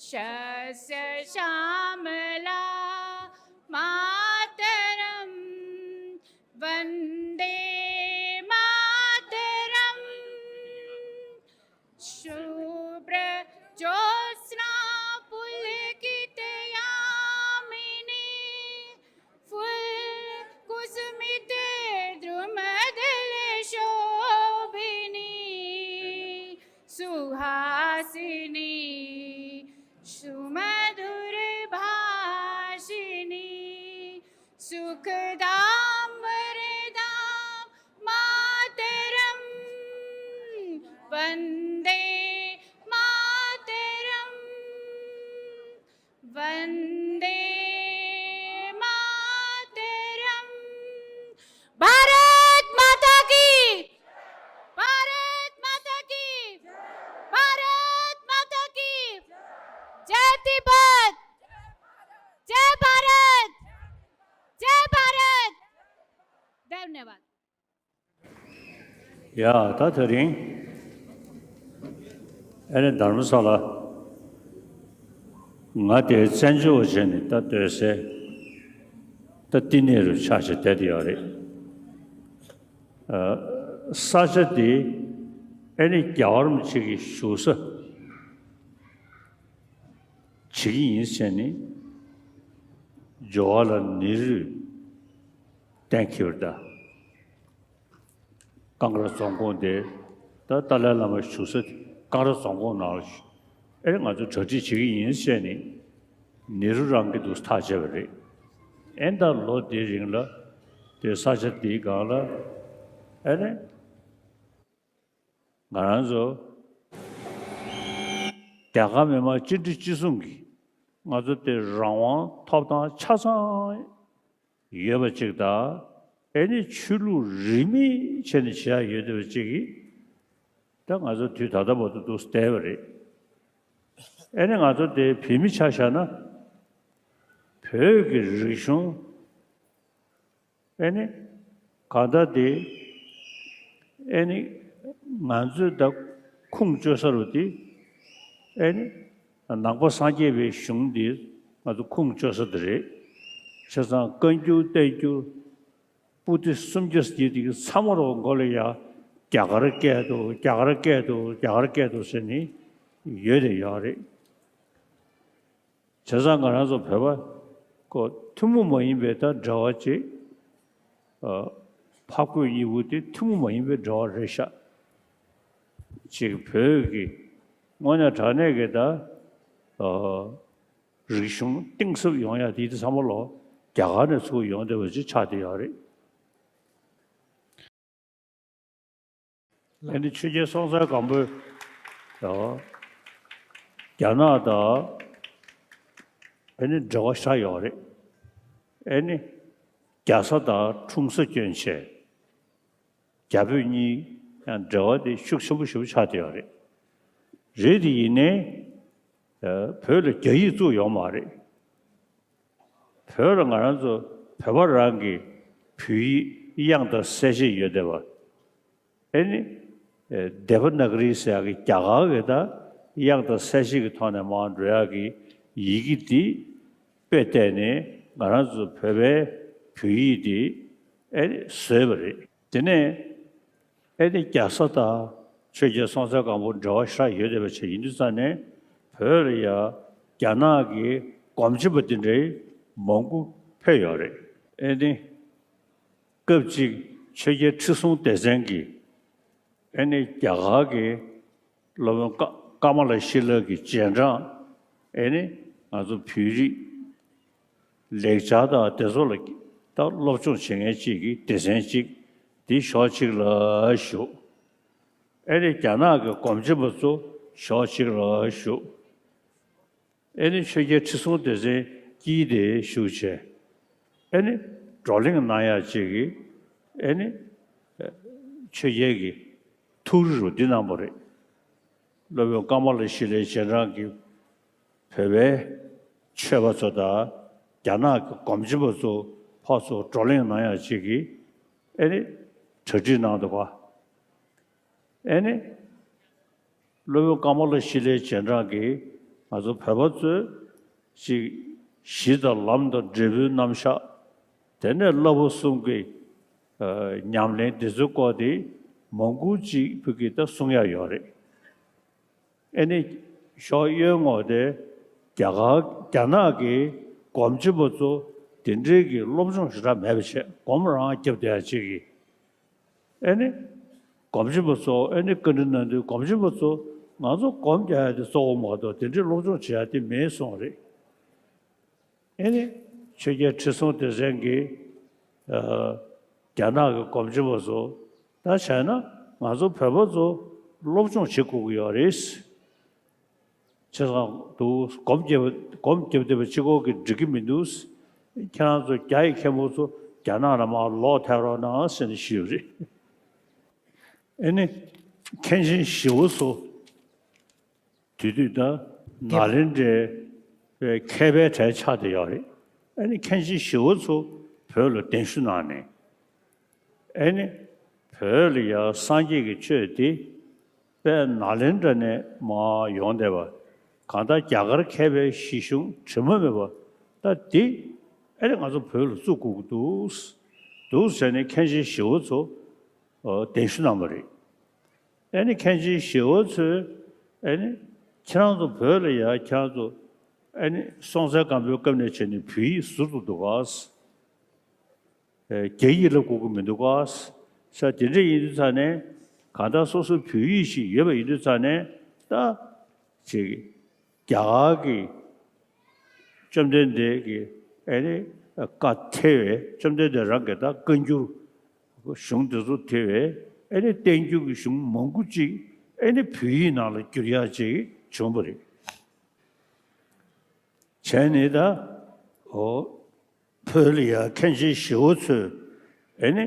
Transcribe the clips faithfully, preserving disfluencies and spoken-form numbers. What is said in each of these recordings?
शस्य श्यामला मातरम्। वन्दे मातरम्। शुभ्रज्योत्स्ना पुलकितयामिनी। फुल्ल कुसुमित द्रुमदल शोभिनी। सुहासिनी सुमधुर भाषिनी। सुखदां वरदां मातरम्। वन्दे मातरम्। वन्दे मातरम्। भारत माता की। भारत माता की। भारत माता की। जय तिब्बत। जय भारत। जय भारत। धन्यवाद। ཡ། ད་དེ་རིང་ཨ་ནི་དྷརྨ་ས་ལ་ང་དེ་བཙན་བྱོལ་བ་བྱས་ནས་ད་སྡོད་སའི་ད་བསྟི་གནས་རུ་ཆགས་བྱས་བསྡད་ཡོད་རེད། ཨ། ས་ཆ་དེ་ཨ་ནི་རྒྱལ་བ་རིན་པོ་ཆེ་གི་བཞུགས་ས་བྱེད་ཀྱི་ཡིན་ཟེར་ནས་ཇ་ཝ་ཧར་ལཱལ་ནེ་རུས་གཏན་འཁེལ་བ་རེད་ད། ཀང་ར་རྫོང་ཁོངས་དེ། ད་ཏཱ་ལའི་བླ་མ་བཞུགས་ས་ཀང་ར་རྫོང་ཁོངས་ནང་ལ་བཞུགས། ཨེ་ང་ཚོ་གྲ་སྒྲིག་བྱེད་ཀྱི་ཡིན་ཟེར་ནས་ནེ་རུ་རང་གིས་འདུག་ཐག་བཅད་པ་རེད། ཨེ་ད་ལོ་དེའི་རིང་ལ་དེ་ས་ཆ་དེའི་སྒང་ལ་ཨེ་ནས་ང་རང་ཚོ་རྒྱ་གར་མི་མང་སྤྱི་འཐུས་སྤྱི་གསུམ་གྱིས་ང་ཚོ་དེ་རང་དབང་ཐོབ་ཐང་ཆ་ཚང་ཡོད་པ་ཅིག་དང་། ཨེ་ནི་ཆོས་ལུགས་རིས་མེད་བྱས་ནས་བྱེད་ཡ་ཡོད་བསྡད་པ་ཅིག་གིས་ད་ང་ཚོ་དུས་ད་ལྟ་བར་དུ་འདུག་བསྡད་པ་རེད། ཨེ་ནི་ང་ཚོ་དེ་བོད་མི་ཆ་བཞག་ན་བོད་ཀྱི་རིག་གཞུང་ཨེ་ནི་གང་ལྟར་དེ་ཨེ་ནི་ང་ཚོས་ད་ཁུངས་བཅོལ་ས་རུ་དེ་ཨེ་ནི་ནང་པ་སངས་རྒྱས་པའི་གཞུང་འདི་ང་ཚོ་ཁུངས་བཅོལ་ས་དེ་རེད། བྱས་ཙང་བཀའ་འགྱུར་བསྟན་འགྱུར་པོ་ཏི་སུམ་བརྒྱ་ཟེར་དེ་གི་ཚང་མ་རོ་མགོ་ལ་ཡ་རྒྱ་གར་སྐད་དུ་རྒྱ་གར་སྐད་དུ་རྒྱ་གར་སྐད་དུ་ཟེར་ནས་ཡོད་དེ་ཡོད་རེད། བྱས་ཙང་ང་རང་ཚོ་བོད་པ་ཁོ་ཐུན་མོང་མ་ཡིན་པའི་ད་འབྲེལ་བ་ཅིག་ཨ། ཕ་རྒོད་གཉིས་པོ་དེ་ཐུན་མོང་མ་ཡིན་པའི་འབྲེལ་བ་རེད་ཤག་ཅིག་བོད་ཀྱི་དངོས་གནས་དྲང་གནས་ཀྱི་ད་ཨ། རིག་གཞུང་གཏིང་ཟབ་ཡོང་ཡ་དེ་དེ་ཚང་མ་ལོ་རྒྱ་གར་ནས་ཚུར་ཡོང་བསྡད་པ་ཅིག་ཆགས་བསྡད་ཡོད་རེད། ཨ་ནི་ཆོས་རྒྱལ་སྲོང་བཙན་སྒམ་པོའི་ཡང་རྒྱ་ནག་དང་ཨ་ནི་འབྲེལ་བ་ཞེ་དྲག་ཡོད་རེད། ཨ་ནི་རྒྱ་བཟའ་དང་འཁྲུངས་ས་སྐྱོན་ཆེ། རྒྱ་བོད་གཉིས་ཡང་འབྲེལ་བ་དེ་ཤུགས་ཆེན་པོ་ཞེ་པོ་ཆགས་བསྡད་ཡོད་རེད། རེད་དེ་ཡིན་ནའི་བོད་ལ་རྒྱ་ཡིག་བཙུགས་ཡོད་མ་རེད། བོད་ལ་ང་རང་ཚོ་བོད་པ་རང་གི་བོད་ཡིག་དབྱངས་དང་གསལ་བྱེད་ཡོད་བསྡད་པ། ཨེ་ནི། ཨེ། དེ་བ་ན་ག་རི་ཟེར་ཡག་གི་རྒྱ་གར་གི་ད་དབྱངས་དང་གསལ་བྱེད་ཀྱི་ཐོག་ནས་མར་འགྲོ་ཡག་གི་ཡི་གེ་འདི་དཔེ་བལྟས་ནས་ང་རང་ཚོ་བོད་པའི་བོད་ཡིག་འདི་ཨེ་ནི་བཟོས་པ་རེད། དེ་ནས་ཨེ་ནི་རྒྱ་བཟའ་དང་ཆོས་རྒྱལ་སྲོང་བཙན་སྒམ་པོ་འབྲེལ་བ་ཞེ་དྲག་ཡོད་བསྡད་པ་ཞིག་ཡིན་དུས་ཙང་ནས་བོད་ལ་ཡ་རྒྱ་ནག་གི་སྒོམ་ཆེན་པ་འདི་འདྲའི་མང་པོ་ཕེབས་ཡོད་རེད། ཨེ་ནི། སྐབས་གཅིག་ཆོས་རྒྱལ་ཁྲི་སྲོང་ལྡེ་བཙན་གྱིས་ཨེ་ནི་རྒྱ་གར་གྱི་སློབ་དཔོན་ཀ་ཀ་མ་ལ་ཤཱི་ལ་གི་རྗེས་འབྲང་ཨེ་ནི་ང་ཚོ་བོད་རིགས་ལེགས་སྦྱར་དང་དེ་ཚོ་ལ་ད་སློབ་སྦྱོང་བྱེད་མཁན་གཅིག་གི་སྡེ་ཚན་གཅིག་འདི་ཕྱོགས་གཅིག་ལ་བཞུགས། ཨེ་ནི་རྒྱ་ནག་གི་སྒོམ་ཆེན་པ་ཚོ་ཕྱོགས་གཅིག་ལ་བཞུགས། ཨེ་ནི་ཆོས་རྒྱལ་ཁྲི་སྲོང་ལྡེ་བཙན་དཀྱིལ་དེ་བཞུགས་བྱས། ཨེ་ནི་བགྲོ་གླེང་གནང་ཡག་ཅིག་གིས་ཨེ་ནི་ཆོས་རྒྱལ་གྱི་ཐུགས་རེ་རུ་འདི་གནང་བ་རེད། སློབ་དཔོན་ཀ་མ་ལ་ཤཱི་ལའི་རྗེས་འབྲང་གི་བོད་པའི་ཆོས་པ་ཚོ་དང་རྒྱ་ནག་གི་སྒོམ་ཆེན་པ་ཚོ་ཕར་ཚུར་བགྲོ་གླེང་གནང་ཡག་ཅིག་གིས་ཨེ་ནི་གྲ་སྒྲིག་གནང་འདུག་ག་ཨེ་ནི། སློབ་དཔོན་ཀ་མ་ལ་ཤཱི་ལའི་རྗེས་འབྲང་གིས་ང་ཚོ་བོད་པ་ཚོས་ཅིག་གཞི་དང་ལམ་དང་འབྲས་བུའི་རྣམ་གཞག་དེ་ནས་བསླབ་པ་གསུམ་གྱི་ཉམས་ལེན་འདི་ཚོའི་སྐོར་དེ་མང་པོ་ཅིག་བོད་ཀྱིས་ད་གསུང་ཡ་ཡོད་རེད། ཨེ་ནི་ཞོགས་གཡོན་ངོས་དེ་རྒྱ་གར་རྒྱ་ནག་གི་སྒོམ་ཆེན་པོ་ཚོ་དེ་འདྲའི་གི་སློབ་སྦྱོང་ཞེ་དྲག་མེད་པ་བྱས་སྒོམ་རང་རྒྱབ་བསྡད་ཡ་ཅིག་གིས། ཨེ་ནི། སྒོམ་ཆེན་པོ་ཚོ་ཨེ་ནི་བཀའ་འདྲི་གནང་དུས་སྒོམ་ཆེན་པོ་ཚོ་ང་ཚོ་སྒོམ་རྒྱག་ཡ་དེ་གཙོ་བོ་མ་གཏོགས་དེ་འདྲའི་སློབ་སྦྱོང་བྱེད་ཡ་དེ་མེད་གསུངས་རེད། ཨེ་ནི། ཆོས་རྒྱལ་ཁྲི་སྲོང་ལྡེ་བཙན་གྱིས་ཨ། རྒྱ་ནག་གི་སྒོམ་ཆེན་པོ་ཚོ་ད་བྱས་ན་ང་ཚོ་བོད་པ་ཚོ་སློབ་སྦྱོང་བྱེད་དགོས་ཀྱི་ཡོད་རེད། བྱས་ཙང་དུ་སྒོམ་རྒྱབ་སྒོམ་རྒྱབ་བསྡད་པ་གཅིག་པོ་གིས་འགྲིག་གི་མི་འདུག་ཁྱེད་རང་ཚོ་རྒྱ་ཡི་མཁན་པོ་ཚོ་རྒྱ་ནག་ལ་མར་ལོག་ཐལ་རོགས་གནང་ཟེར་ནས་ཞུས་ཡོད་རེད། ཨེ་ནི། མཁན་ཆེན་ཞི་བ་འཚོ་དེ་དུས་ད་ནཱ་ལེནྡྲའི་མཁས་པའི་གྲས་ཆགས་བསྡད་ཡོད་རེད། ཨེ་ནི་མཁན་ཆེན་ཞི་བ་འཚོ་བོད་ལ་གདན་ཞུ་གནང་ནས། ཨེ་ནི། བོད་ལ་ཡང་སངས་རྒྱས་ཀྱི་ཆོས་དེ་དཔལ་ནཱ་ལེནྡྲ་ནས་མར་ཡོང་བསྡད་པ། གང་ལྟར་རྒྱ་གར་མཁས་པའི་གཞི་གཞུང་དྲི་མ་མེད་པ་ད་འདི་ཨེ་ནི་ང་ཚོ་བོད་ལ་བཙུགས་དགོས་ཀྱི་འདུག་འདུག་ཟེར་ནས་མཁན་ཆེན་ཞི་བ་འཚོ་གདན་ཞུ་གནང་བ་རེད། ཨེ་ནི་མཁན་ཆེན་ཞི་བ་འཚོས་ཨེ་ནི་ཁྱེད་རང་ཚོ་བོད་ལ་ཡང་ཁྱེད་རང་ཚོ་ཨེ་ནི་སྲོང་བཙན་སྒམ་པོའི་སྐབས་ནས་བྱས་ནས་བོད་ཡིག་ཟུར་དུ་འདུག་ག་རྒྱ་ཡིག་བསླབ་དགོས་ཀྱི་མི་འདུག་ག་ས་དེ་འདྲ་ཡིན་དུས་ཙང་ནས་གང་ལྟར་སོ་སོ་བོད་ཡིག་ཞིག་ཡོད་པ་ཡིན་དུས་ཙང་ནས་ད་ཅིག་རྒྱ་གར་གྱི་བཅོམ་ལྡན་འདས་ཀྱི་ཨེ་ནི་བཀའ་ཐེ་བའི་བཅོམ་ལྡན་འདས་རང་གི་ད་བཀའ་འགྱུར་གཞུང་དེ་ཚོ་ཐེ་བའི་ཨེ་ནི་བསྟན་འགྱུར་གྱི་གཞུང་མང་པོ་ཅིག་ཨེ་ནི་བོད་ཡིག་ནང་ལ་བསྒྱུར་ཡག་ཅིག་བྱུང་བ་རེད། བྱས་ནས་ད་འོ་བོད་ལ་ཡང་མཁན་ཆེན་ཞི་བ་འཚོས་ཨེ་ནི་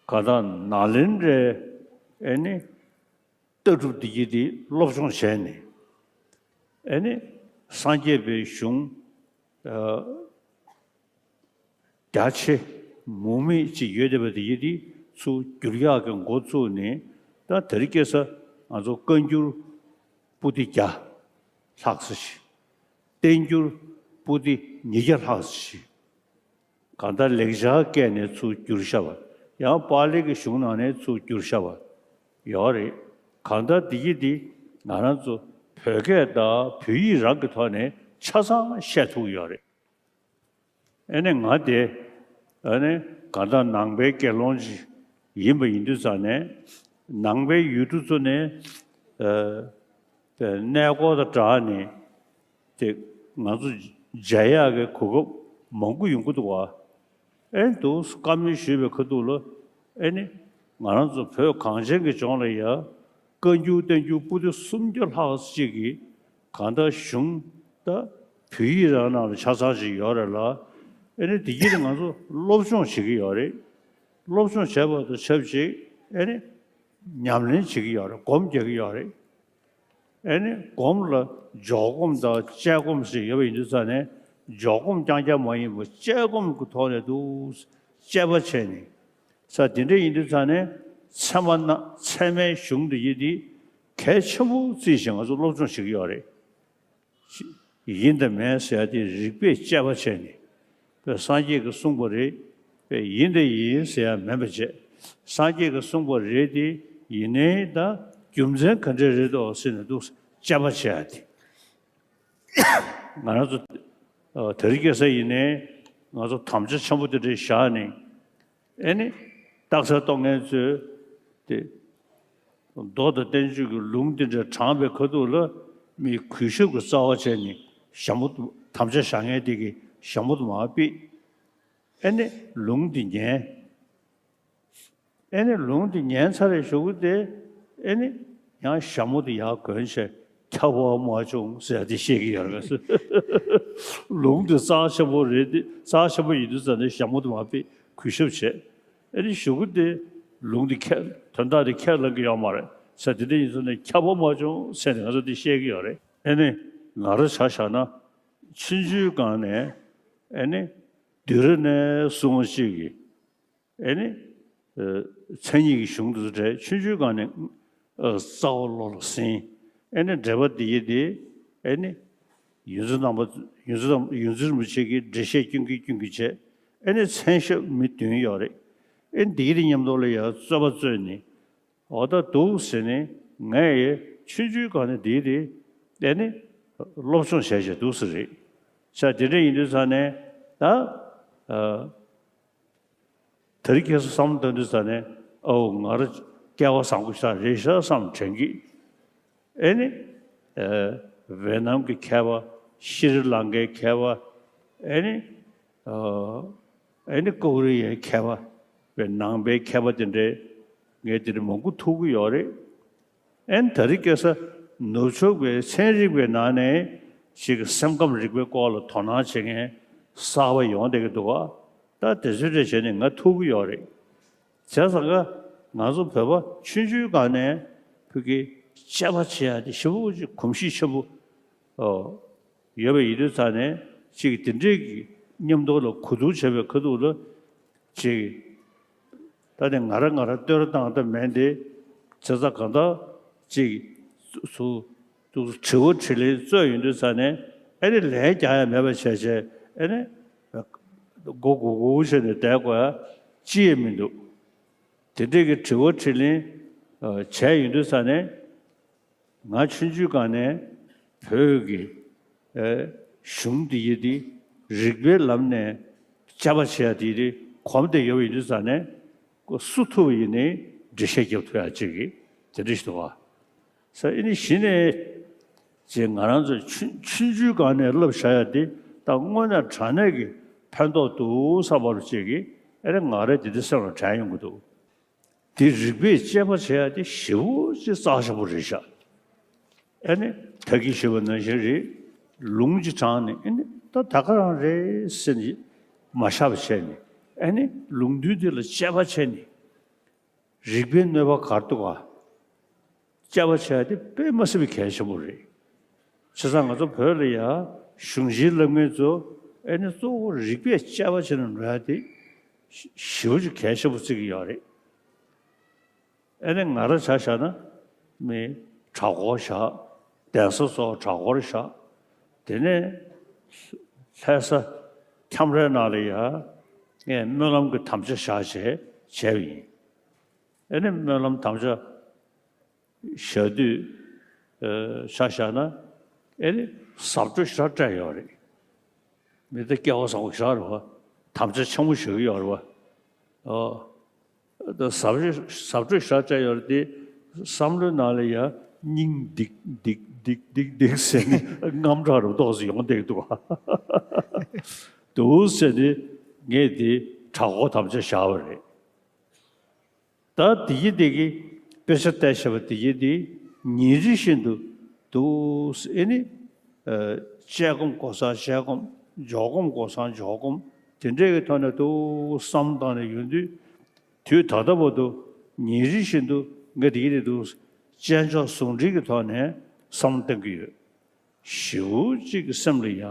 ག་ད་ནཱ་ལེནྡྲའི་ཨེ་ནི་ལྟ་གྲུབ་འདི་གྱིས་འདི་སློབ་སྦྱོང་བྱས་ནས་ཨེ་ནི་སངས་རྒྱས་པའི་གཞུང་ཨ། རྒྱ་ཆེ་མུ་མེད་ཅིག་ཡོད་བསྡད་པ་དེ་ཡིན་དེ་ཚུར་བསྒྱུར་ཡག་གི་འགོ་བཙུགས་ནས་ད་དེ་རིང་ཁ་སང་ང་ཚོ་བཀའ་འགྱུར་པོ་ཏི་བརྒྱ་ལྷག་ཙམ་ཞིག་བསྟན་འགྱུར་པོ་ཏི་ཉིས་བརྒྱ་ལྷག་ཙམ་ཞིག་གང་ལྟར་ལེགས་སྦྱར་སྐད་ནས་ཚུར་བསྒྱུར་བཞག་པ་ཡང་པཱ་ལི་གི་གཞུང་ནང་ནས་ཚུར་བསྒྱུར་བཞག་པ་ཡོད་རེད། གང་ལྟར་འདི་ཡིན་དེ་ང་རང་ཚོ་བོད་སྐད་དང་བོད་ཡིག་རང་གི་ཐོག་ནས་ཆ་ཚང་བཤད་ཐུབ་ཡོད་རེད། ཨེ་ནས་ང་དེ་ཨེ་ནས་གང་ལྟར་ནང་པའི་དགེ་སློང་ཅིག་ཡིན་པ་ཡིན་དུས་ཙང་ནས་ནང་པའི་ཡུལ་གྲུ་ཚོ་ནས་ཨ་གནས་སྐོར་དང་སྦྲགས་ནས་དེ་ང་ཚོ་མཇལ་ཡག་གི་གོ་སྐབས་མང་པོ་ཡོང་གི་འདུག་བ། ཨེ་འདུག་བཀའ་མོལ་ཞུས་པའི་ཁ་ཐུག་ལ་ཨེ་ནི་ང་རང་ཚོ་བོད་གངས་ཅན་གྱི་ལྗོངས་ལ་ཡ་བཀའ་འགྱུར་བསྟན་འགྱུར་པོ་ཏི་སུམ་བརྒྱ་ལྷག་ཅིག་གི་གང་ལྟར་གཞུང་ད་བོད་ཡིག་རང་ནང་ལ་ཆ་ཚང་ཞིག་ཡོད་རེད་ལ། ཨེ་ནི་དེ་གྱིས་ནི་ང་ཚོ་སློབ་སྦྱོང་བྱེད་ཀྱི་ཡོད་རེད། སློབ་སྦྱོང་བྱས་པ་དང་ཆབས་ཅིག་ཨེ་ནི་ཉམས་ལེན་བྱེད་ཀྱི་ཡོད་རེད། སྒོམ་རྒྱག་གི་ཡོད་རེད། ཨེ་ནི་སྒོམ་ལ་འཇོག་སྒོམ་དང་དཔྱད་སྒོམ་ཞིག་ཡོད་པ་ཡིན་དུས་ཙང་ནས་འཇོག་སྒོམ་རྐྱང་རྐྱང་མ་ཡིན་པར་དཔྱད་སྒོམ་གྱི་ཐོག་ནས་འདུག་དཔྱད་པ་བྱས་ནས་ས་དེ་འདྲ་ཡིན་དུས་ཙང་ནས་ཚད་མ་ན་ཚད་མའི་གཞུང་དེ་ཡིན་དེ་གལ་ཆེན་པོ་བརྩིས་ཤིང་ང་ཚོ་སློབ་སྦྱོང་བྱེད་ཀྱི་ཡོད་རེད། ཡིན་དང་མིན་ཟེར་ཡ་དེ་རིགས་པས་དཔྱད་པ་བྱས་ནས་པས་སངས་རྒྱས་ཀྱིས་གསུངས་པ་རེད། པས་ཡིན་དང་ཡིན་ཟེར་ཡ་མིན་པ་བྱས། སངས་རྒྱས་ཀྱིས་གསུངས་པ་རེད་དེ་ཡིན་ནའི་ད་རྒྱུ་མཚན་ག་འདྲས་རེད་དོ་ཟེར་ནས་འདུག་དཔྱད་པ་བྱས་ཡ་དེ། ང་རང་ཚོ་ཨ་དེ་རིང་ཁ་སང་ཡིན་ནའི་ང་ཚོ་དམ་བཅའ་ཆེན་པོ་དེ་འདྲས་བཞག་ནས། ཨེ་ནི། རྟགས་གསལ་རྟོགས་མཁན་ཚོས་དེ། མདོ་དང་བསྟན་བཅོས་ཀྱི་ལུང་དེ་འདྲ་དྲངས་པའི་ཁ་ཐུག་ལ་མི་གུས་ཞབས་ཀྱི་རྩ་བ་བྱས་ནས་ཞྭ་མོ་དམ་བཅའ་བཞག་མཁན་དེ་གིས་ཞྭ་མོ་དུ་མར་ཕུད། ཨེ་ནི་ལུང་དེ་ཉན། ཨེ་ནི་ལུང་དེ་ཉན་ཚར་བའི་གཞུག་གུ་དེ་ཨེ་ནི་ཡང་ཞྭ་མོ་དེ་ཡར་གོན་བྱས་ཁྱབ་པ་མ་བྱུང་ཟེར་ཡ་དེ་བཤད་ཀྱི་ཡོད་རེད། ལུང་དེ་རྩ་ཆེན་པོ་རེད་དེ་རྩ་ཆེན་པོ་ཡིན་དུས་ཙང་ནས་ཞྭ་མོ་དུ་མར་ཕུད་གུས་ཞབས་བྱས། ཨེ་ནི་གཞུག་གུ་དེ་ལུང་དེ་ཁས་དོན་དག་དེ་ཁས་ལེན་གྱི་ཡོད་མ་རེད་ཟེར། དེ་འདྲ་ཡིན་ཙང་ནས་ཁྱབ་པ་མ་བྱུང་ཟེར་ནས་ང་ཚོ་དེ་བཤད་ཀྱི་ཡོད་རེད། ཨེ་ནི་ང་རང་ཆ་བཞག་ན་ཆུང་ཆུང་སྒང་ནས་ཨེ་ནི་བསྡུས་གྲྭ་ནས་སྲུང་མ་གཅིག་གིས་ཨེ་ནི་ཨ་མཚན་ཉིད་ཀྱི་གཞུང་དེ་ཚོ་གྲས་ཆུང་ཆུང་སྒང་ནས་ཨ་རྩ་བ་བློ་ལ་ཟིན། ཨེ་ནི་འགྲེལ་པ་འདི་ཡི་དེ་ཨེ་ནི་ཡོངས་འཛིན་རྣམ་པ་ཡོངས་འཛིན་རྣམ་ཡོངས་འཛིན་རིན་པོ་ཆེ་གིས་འགྲེལ་བཤད་སྐྱོན་གྱིན་སྐྱོན་གྱིན་བྱས། ཨེ་ནི་མཚན་ཞབས་མི་བདུན་ཡོད་རེད། ཨེ་ནི་འདི་ཡི་དེ་མཉམ་དུ་ལ་ཡང་རྩོད་པ་རྩོད་ནི། འོ་ད་འདུག་ཟེར་ནས་ངས་ཡི་ཆུང་ཆུང་སྒང་ནས་འདིའི་རིགས་དེ་ནི་སློབ་སྦྱོང་བྱས་བྱས་འདུག་ཟེར་རེད། ས་དེ་འདྲ་ཡིན་དུས་ཙང་ནས་ད་ཨ་དེ་རིང་ཁ་སང་བསམ་བློ་གཏོང་དུས་ཙང་ནས་ཨོ་ང་རང་སྐལ་བ་བཟང་པོ་ཞིག་རེད་ཤག་བསམ་དྲན་གི། ཨེ་ནི་ཨ་ཝེ་ནམ་གྱི་མཁས་པ། ཤྲི་ལང་ཀའི་མཁས་པ། ཨེ་ནི་ཨ་ཨེ་ནི་ཀོ་རི་ཡའི་མཁས་པ། བའི་ནང་པའི་མཁས་པ་དེ་འདྲའི་ངས་དེ་འདྲ་མང་པོ་ཐུག་གི་ཡོད་རེད། ཨེ་ནི་དེ་རིང་ཁ་སང་ནུབ་ཕྱོགས་པའི་ཚན་རིག་པའི་ནང་ནས་ཅིག་སེམས་ཁམས་རིག་པའི་སྐོར་ལ་དོ་སྣང་བྱེད་མཁན་གསར་པ་ཡོང་བསྡད་ཀྱི་འདུག་ག་ད་དེ་ཚོའི་གྲས་བྱས་ནས་ང་ཐུག་གི་ཡོད་རེད། བྱས་ཙང་ཀ་ང་ཚོ་བོད་པ་ཆུང་ཆུང་སྒང་ནས་ཕ་གི་དཔྱད་པ་བྱེད་ཡ་དེ་ཞེ་པོ་ཅིག་གོམས་གཤིས་ཆེན་པོ་ཨོ། ཡོད་པ་ཡིན་དུས་ཙང་ནས་ཅིག་དེ་འདྲའི་གི་མཉམ་དུ་ལ་གོ་བསྡུར་བྱས་པའི་ཁ་ཐུག་ལ་ཅིག་ད་ནི་ང་རང་ང་རང་བསྟོད་ར་བཏང་སྟབས་མེད་དེ། བྱས་ཙང་གང་ལྟར་ཅིག་སུ་སུ་དྲི་བ་དྲིས་ལན་རྩོད་ཡོང་དུས་ཙང་ནས་ཨེ་ནི་ལན་རྒྱག་ཡ་མེད་པ་བྱས་བྱས་ཨེ་ནི་མགོ་སྒུར་སྒུར་བྱས་ནས་བསྡད་དགོས་ཡ་ཅི་ཡང་མི་འདུག་དེ་འདྲའི་གི་དྲི་བ་དྲིས་ལན་བྱས་ཡོང་དུས་ཙང་ནས། ང་ཆུང་ཆུང་སྒང་ནས་བོད་ཀྱི་ཨེ་གཞུང་འདི་ཡི་འདི་རིག་པའི་ལམ་ནས་དཔྱད་པ་བྱེད་ཡ་འདི་འདི་གོམས་བསྡད་ཡོད་པ་ཡིན་དུས་ཙང་ནས་ཁོ་སུ་ཐུབ་པ་ཡིན་ནའི་འགྲེལ་བཤད་རྒྱབ་ཐུབ་ཡ་ཅིག་གི་དེ་འདྲ་ཞིག་འདུག་ག་ས་ཨེ་ནི་གཞི་ནས་ཅེས་ང་རང་ཚོ་ཆུང་ཆུང་ཆུང་སྒང་ནས་བསླབ་བྱ་ཡ་འདི་ད་དངོས་གནས་དྲང་གནས་ཀྱི་ཕན་ཐོགས་འདུག་བསམ་པ་ཅིག་གི་ཨེ་ནི་ང་རང་འདི་འདྲ་སེམས་ལ་དྲན་ཡོང་གི་འདུག་དེ་རིག་པས་དཔྱད་པ་བྱེད་ཡ་དེ་ཞེ་པོ་ཅིག་རྩ་ཆེན་པོ་རེད་ཤག་ཨེ་ནི་ད་གིན་ཞུས་པ་ནང་བཞིན་རེད། ལུང་ཅིག་དྲངས་ནས་ཨེ་ནི་ད་ད་ག་རང་རེད་ཟེར་ནས་མ་བཞག་པ་བྱས་ནས་ཨེ་ནི་ལུང་དོན་དེ་ལ་དཔྱད་པ་བྱས་ནས་རིག་པའི་གནོད་པ་ག་རེ་འདུག་ག་དཔྱད་པ་བྱས་ཏེ་དཔེ་མ་སྲིད་པའི་གལ་ཆེན་པོ་རེད། བྱས་ཙང་ང་ཚོ་བོད་ལ་ཡ་གཞུང་ཆེན་སློབ་མཁན་ཚོ་ཨེ་ནི་གཙོ་བོ་རིག་པས་དཔྱད་པ་བྱས་ནས་འགྲོ་ཡ་དེ་ཞེ་པོ་ཅིག་གལ་ཆེན་པོ་བརྩི་གི་ཡོད་རེད། ཨེ་ནི་ང་རང་ཆ་བཞག་ན་མི་གྲྭ་སྐོར་བཞག་གདན་ས་སོགས་གྲྭ་སྐོར་བཞག་དེ་ནས་ལྷ་ས་ཁྱམས་རའི་ནང་ལ་ཡ་ངས་སྨོན་ལམ་གྱི་དམ་བཅའ་བཞག་བྱས་བྱས་པ་ཡིན། ཨེ་ནི་སྨོན་ལམ་དམ་བཅའ་བཞག་དུས་ཨ་ཆ་བཞག་ན་ཨེ་ནི་ཟབ་འགྲོ་ཞེ་དྲག་སྤྲད་ཡོད་རེད། མི་དེ་སྐལ་བ་བཟང་པོ་ཞེ་དྲག་རེད་བ། དམ་བཅའ་ཆེན་པོ་བཞག་གི་ཡོད་རེད་བ། ཨོ། ད་ཟབ་ཟབ་འགྲོ་ཞེ་དྲག་སྤྲད་ཡོད་རེད་དེ། བསམ་བློའི་ནང་ལ་ཡ་སྙིང་སྡིག་སྡིག་སྡིག་སྡིག་སྡིག་ཟེར་ནས་དངངས་སྐྲག་རུ་ཏོག་ཙམ་ཡོང་བསྡད་འདུག་བ། འདུག་ཟེར་ནས་ངས་དེ་གྲྭ་སྐོར་དམ་བཅའ་བཞག་པ་རེད། ད་དེ་ཡི་དེ་གི་དཔེ་ཆ་བལྟས་བྱས་པ་དེ་ཡི་དེ་ཉིན་རེ་བཞིན་དུ་འདུག་ཨེ་ནི། ཨ་དཔྱད་སྒོམ་གོ་ས་དཔྱད་སྒོམ། འཇོག་སྒོམ་གོ་ས་འཇོག་སྒོམ། དེ་འདྲའི་གི་ཐོག་ནས་འདུག་བསམ་བཏང་ནས་ཡོང་དུས། དུས་ད་ལྟ་བར་དུ་ཉིན་རེ་བཞིན་དུ་ངས་དེ་ཡི་དེ་འདུག་དཔྱད་འཇོག་ཟུང་འབྲེལ་གྱི་ཐོག་ནས་བསམ་བློ་གཏོང་གི་ཡོད། ཞེ་པོ་ཅིག་གི་སེམས་ལ་ཡ་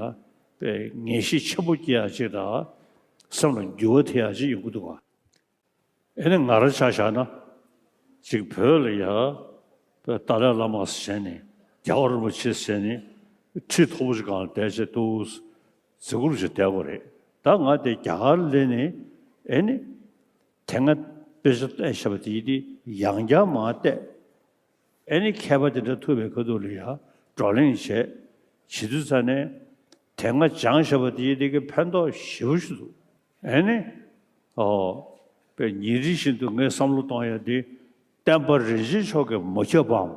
དཔེ་ངེས་ཤེས་ཆེན་པོ་སྐྱེ་ཡག་ཅིག་དང་། སེམས་ལ་འགྱུར་བ་ཐེབས་ཡག་ཅིག་ཡོང་གི་འདུག་བ། ཨེ་ནི་ང་རང་ཆ་བཞག་ན། ཅིག་བོད་ལ་ཡ། ཏཱ་ལའི་བླ་མ་ཟེར་ནས་རྒྱལ་བ་རིན་པོ་ཆེ་ཟེར་ནས་ཁྲི་མཐོ་པོ་ཞིག་སྒང་ལ་བསྡད་བྱས་འདུག་ཟེར་གུ་རུ་ཞིག་བསྡད་དགོས་རེད། ད་ང་དེ་རྒྱ་གར་སླེབས་ནས་ཨེ་ནི། དེ་སྔ་དཔེ་ཆ་བལྟས་བཞག་པ་དེ་ཡི་དེ་ཡང་བསྐྱར་མར་བལྟས། ཨེ་ནི་མཁས་པ་དེ་འདྲ་ཐུག་པའི་ཁ་ཐུག་ལ་ཡ་བགྲོ་གླེང་བྱས། བྱེད་དུས་ཙ་ནས་དེ་སྔ་སྦྱངས་བཞག་པ་དེ་ཡི་དེ་གི་ཕན་ཐོགས་ཞེ་པོ་ཞིག་འདུག་ཨེ་ནི། ཨོ། དཔེ་ཉིན་རེ་བཞིན་དུ་ངས་བསམ་བློ་གཏོང་ཡ་དེ། བསྟན་པ་རིན་ཆེན་མཆོག་གིས་མ་ཁྱབ་པའམ།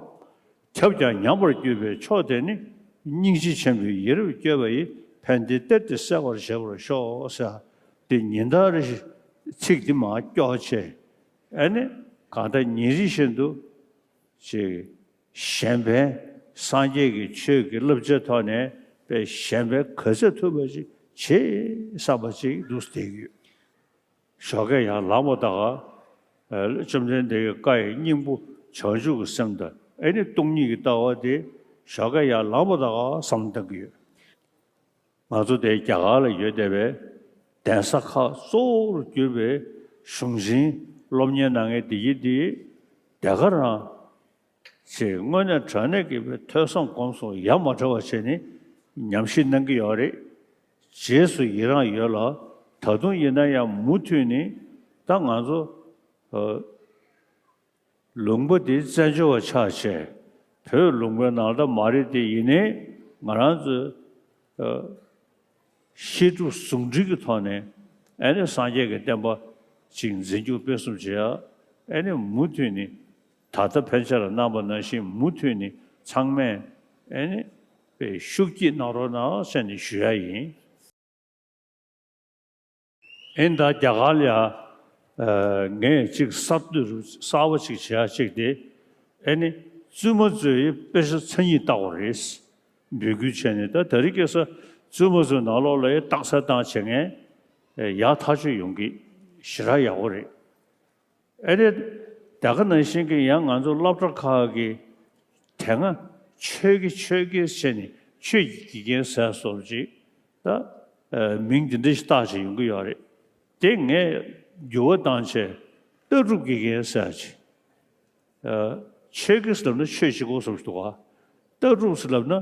ཁྱབ་ཀྱང་ཉམས་པར་གྱུར་པའི་མཆོག་དེ་ནི། སྙིང་རྗེ་ཆེན་པོས་ཡིད་རབ་བསྐྱོད་པ་ཡི། ཕན་བདེའི་གཏེར་དེ་གསལ་བར་བྱེད་པར་ཤོག་ཟེར། དེ་ཉིན་ལྟར་རེ་བཞིན་ཚིག་འདི་མར་སྐྱོར་བྱས། ཨེ་ནི། གང་ལྟར་ཉིན་རེ་བཞིན་དུ། ཅིག་གཞན་ཕན་སངས་རྒྱས་ཀྱི་ཆོས་ཀྱི་བསླབ་བྱའི་ཐོག་ནས་པའི་གཞན་ཕན་ག་ཚོད་ཐུབ་པ་ཅིག་བྱེད་བསམ་པ་ཅིག་འདུག་བསྡད་ཀྱི་ཡོད། ཞོགས་ཀས་ཡར་ལངས་པ་དང་། ཨ་བཅོམ་ལྡན་འདས་ཀྱི་བཀའ་ཡི་སྙིང་པོ་བྱང་ཆུབ་ཀྱི་སེམས་དང་ཨེ་ནི་སྟོང་ཉིད་ཀྱི་ལྟ་བ་དེ་ཞོགས་ཀས་ཡར་ལངས་པ་དང་བསམ་བློ་གཏོང་གི་ཡོད། ང་ཚོ་དེ་རྒྱ་གར་ལ་ཡོད་བསྡད་པའི་གདན་ས་ཁག་གཙོ་བོར་གྱུར་པའི་གཞུང་ཆེན་སློབ་གཉེར་གནང་མཁན་དེ་ཡི་དེ་དེ་ག་རང་ ཅེས་དངོས་གནས་དྲང་གནས་ཀྱི་ཐོས་བསམ་སྒོམ་གསུམ་ཡ་མ་བྲལ་བ་བྱས་ནས་ཉམས་ཞིབ་གནང་གི་ཡོད་རེད། རྗེས་སུ་ཡི་རང་ཡོད་ལ། ད་དུང་ཡིན་ན་ཡང་མུ་མཐུད་ནས་ད་ང་ཚོ་ཨ། ལུང་པ་འདི་བཙན་བྱོལ་བ་ཆགས་བྱས། བོད་ལུང་པའི་ནང་ལ་མ་རེད་དེ། ཡིན་ནའི་ང་རང་ཚོའི་ཨ། བཤད་སྒྲུབ་ཟུང་འབྲེལ་གྱི་ཐོག་ནས་ཨ་ནི་སངས་རྒྱས་ཀྱི་བསྟན་པ་ཅིག་འཛིན་སྐྱོང་སྤེལ་གསུམ་བྱེད་ཡ། ཨ་ནི་མུ་མཐུད་ནས་ད་ལྟ་ཕན་ཆད་ལ་གནང་བ་ནང་བཞིན་མུ་མཐུད་ནས་ཚང་མས་ཨ་ནི་ཤུགས་སྐྱེད་གནང་རོགས་གནང་ཟེར་ནས་ཞུ་ཡ་ཡིན། ཨེ་ད་རྒྱ་གར་ལ་ཡ། ཨ། ངས་ཅིག་གསར་གཏོད་གསར་བ་ཅིག་བྱེད་ཡ་ཅིག་དེ། ཨེ་ནི་བཙུན་མ་ཚོས་དཔེ་ཆ་མཚན་ཉིད་བལྟ་དགོས་རེད། འབོད་སྐུལ་བྱས་ནས། ད་དེ་རིང་ཁ་སང་བཙུན་མ་ཚོའི་ནང་ལོགས་ལ་ཡ་རྟགས་གསལ་བཏང་བྱེད་མཁན་ཡག་ཐག་ཆོད་ཡོང་གི། ཞེ་དྲག་ཡག་པོ་རེད། ཨེ་རེད། ད་ག་ནང་བཞིན་གྱི་ཡང་ང་ཚོ་སློབ་གྲྭ་ཁག་གི་དེ་སྔ་ཆོས་དགེ་ཆོས་དགེ་བྱས་ནས་ཆོས་ཀྱི་དགེ་རྒན་ཟེར་སོགས་ཅིག་ད་ཨ། མིང་དེ་འདྲ་ཞིག་བཏགས་བྱས་ཡོང་གི་ཡོད་རེད། དེ་ངས་འགྱུར་བ་བཏང་བྱས་ལྟ་གྲུབ་དགེ་རྒན་ཟེར་ཅིག་ཨ། ཆོས་དགེ་ཟེར་ལབ་ན་ཆོས་བྱེད་དགོས་བསམ་ཞིག་འདུག་ག་ལྟ་གྲུབ་ཟེར་ལབ་ན་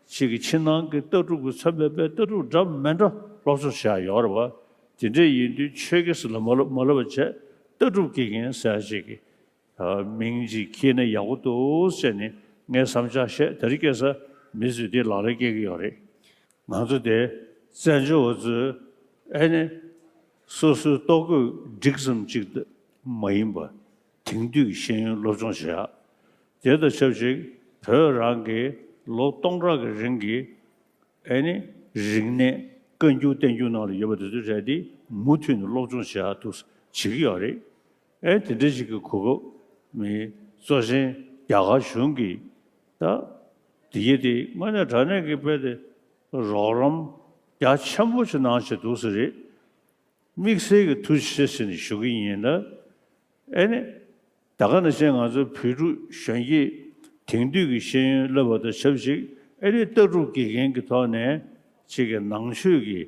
ཅིག་གི་ཕྱི་ནང་གི་ལྟ་གྲུབ་ཀྱི་ཚན་པའི་པའི་ལྟ་གྲུབ་འདྲ་མི་འདྲ་སློབ་སྦྱོང་བྱེད་ཡ་ཡོད་རེད་བ། དེ་འདྲ་ཡིན་དུས་ཆོས་དགེ་ཟེར་ལབ་མ་ལབ་མ་ལབ་པ་བྱས་ལྟ་གྲུབ་དགེ་རྒན་ཟེར་ཅིག་གི་ཨ། མིང་ཅིག་འཁྱེར་ན་ཡག་པོ་འདུག་ཟེར་ནས་ངས་བསམ་འཆར་བཤད། དེ་རིང་ཁ་སང་མི་ཚོས་དེ་ལག་ལེན་བཀལ་གྱི་ཡོད་རེད། ང་ཚོ་དེ་བཙན་བྱོལ་བ་ཚོས་ཨེ་ནི་སོ་སོའི་ལྟོ་གོས་སྒྲིག་ཙམ་ཅིག་མ་ཡིན་པ། དེང་དུས་ཀྱི་ཤེས་ཡོན་སློབ་སྦྱོང་བྱེད་ཡ། དེ་དང་ཆབས་ཅིག་བོད་རང་གི་ལོ་སྟོང་ཕྲག་གི་རིང་གི་ཨེ་ནི་རིག་གནས་བཀའ་འགྱུར་བསྟན་འགྱུར་ནང་ལ་ཡོད་པ་དེ་ཚོ་རེད་དེ། མུ་མཐུད་ནས་སློབ་སྦྱོང་བྱེད་ཡ་འདུག་བྱེད་ཀྱི་ཡོད་རེད། ཨེ་དེ་འདྲ་ཞིག་གི་གོ་སྐབས་མི་གཙོ་ཆེན་རྒྱ་གར་གཞུང་གིས་ད་དེ་གྱད་དེ་དངོས་གནས་དྲང་གནས་ཀྱི་དཔེ་དེ་རོགས་རམ་རྒྱ་ཆེན་པོ་ཞིག་གནང་བྱས་འདུག་ས་རེད། དམིགས་བསལ་གྱི་ཐུགས་རྗེ་ཆེ་ཟེར་ནས་ཞུ་གི་ཡིན་ལ། ཨེ་ནི་ད་ག་ནང་བཞིན་ང་ཚོ་བོད་ཕྲུག་གཞོན་སྐྱེས་དེང་དུས་ཀྱི་ཤེས་ཡོན་བསླབ་པ་དང་ཆབས་ཅིག་ཨེ་ནི་ལྟ་གྲུབ་དགེ་རྒན་གྱི་ཐོག་ནས་ཅིག་གི་ནང་ཆོས་ཀྱི་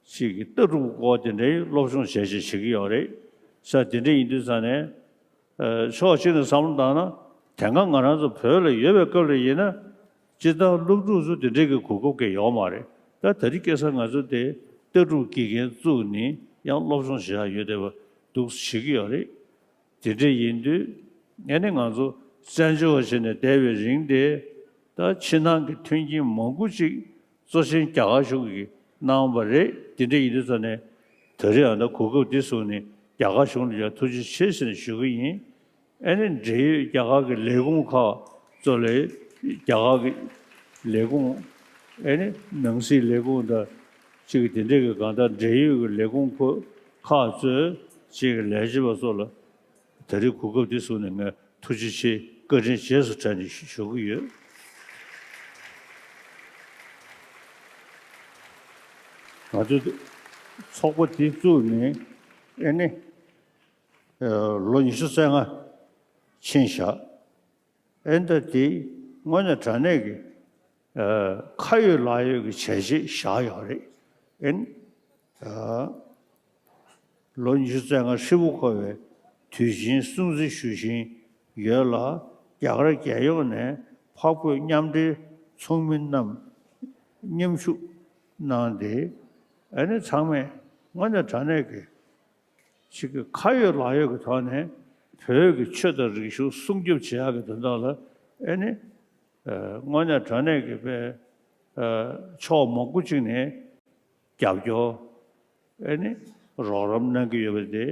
ཅིག་གི་ལྟ་གྲུབ་སྐོར་དེ་འདྲའི་སློབ་སྦྱོང་བྱས་བྱས་བྱེད་ཀྱི་ཡོད་རེད། ས་དེ་འདྲ་ཡིན་དུས་ཙང་ནས། ཨ། ཕྱོགས་གཅིག་ནས་བསམ་བློ་བཏང་ན། དེ་སྔ་ང་རང་ཚོ་བོད་ལ་ཡོད་པའི་སྐབས་ལ་ཡིན་ན། སྤྱིར་བཏང་སློབ་ཕྲུག་ཚོ་དེ་འདྲའི་གི་གོ་སྐབས་ཀྱི་ཡོད་མ་རེད། ད་དེ་རིང་ཁ་སང་ང་ཚོ་དེ་ལྟ་གྲུབ་དགེ་རྒན་བཙུགས་ནས་ཡང་སློབ་སྦྱོང་བྱེད་ཡ་ཡོད་བསྡད་པ་འདུག་བྱེད་ཀྱི་ཡོད་རེད། དེ་འདྲ་ཡིན་དུས་ཨེ་ནི་ང་ཚོ་བཙན་བྱོལ་བ་བྱས་ནས་བསྡད་པའི་རིང་དེ། ད་ཕྱི་ནང་གི་མཐུན་རྐྱེན་མང་པོ་ཅིག་གཙོ་ཆེན་རྒྱ་གར་གཞུང་གིས་གནང་བ་རེད། དེ་འདྲ་ཡིན་དུས་ཙང་ནས་ད་རེས་ཨ་ནི་གོ་སྐབས་འདི་བཟུང་ནས་རྒྱ་གར་གཞུང་ལ་ཡང་ཐུགས་རྗེ་ཆེ་ཟེར་ནས་ཞུ་གི་ཡིན། ཨ་ནི་འབྲེལ་ཡོད་རྒྱ་གར་གྱི་ལས་ཁུངས་ཁག་ཚོ་ལས། རྒྱ་གར་གྱི་ལས་ཁུངས། ཨ་ནི་ནང་སྲིད་ལས་ཁུངས་དང་ཅིག་དེ་འདྲ་གི་གང་ལྟར་འབྲེལ་ཡོད་ཀྱི་ལས་ཁུངས་ཁོ་ཁག་ཚོས་ཅིག་ལས་བྱེད་པ་ཚོ་ལ་ད་རེས་གོ་སྐབས་འདི་བཟུང་ནས་ངས་ཐུགས་རྗེ་ཆེ། བཀའ་དྲིན་རྗེས་སུ་དྲན་ནས་ཞུ་གི་ཡོད། ང་ཚོའི་ཚོགས་པ་འདི་བཙུགས་ནས་ཨ་ནི་ལོ་ཉི་ཤུ་རྩ་ལྔ་ཕྱིན་བཞག་ཨེ་ད་དེ་དངོས་གནས་དྲང་གནས་ཀྱི་ཨ་ཁ་ཡོད་ལག་ཡོད་ཀྱི་བྱས་རྗེས་བཞག་ཡོད་རེད། ཨེ་ཨ་ལོ་ཉི་ཤུ་རྩ་ལྔ་ཧྲིལ་པོ་འཁོར་བའི་དུས་ཆེན་སྲུང་བརྩི་ཞུ་བཞིན་ཡོད་ལ། རྒྱ་གར་རྒྱལ་ཡོངས་ནས་འཕགས་བོད་མཉམ་འབྲེལ་ཚོགས་མི་རྣམས་མཉམ་ཞུགས་གནང་སྟེ། ཨ་ནི་ཚང་མས་དངོས་གནས་དྲང་གནས་ཀྱི་ཅིག་གི་ཁ་ཡོད་ལག་ཡོད་ཀྱི་ཐོག་ནས་བོད་ཀྱི་ཆོས་དང་རིག་གཞུང་སྲུང་སྐྱོབ་བྱེད་ཡག་གི་དོན་དག་ལ་ཨེ་ནི་ཨ་དངོས་གནས་དྲང་གནས་ཀྱི་དཔེ་ཨ་ཕྱོགས་མང་པོ་ཅིག་ནས་རྒྱབ་སྐྱོར། ཨེ་ནི་རོགས་རམ་གནང་གི་ཡོད་པ་དེ་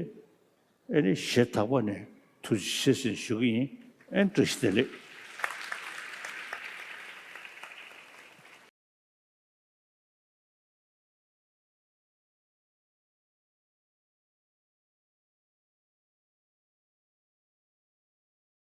ཨེ་ནི་ཞེ་ཐག་པ་ནས་ཐུགས་རྗེ་ཆེ་ཟེར་ཞུ་གི་ཡིན། ཨེ་ནི་བཀྲ་ཤིས་བདེ་ལེགས།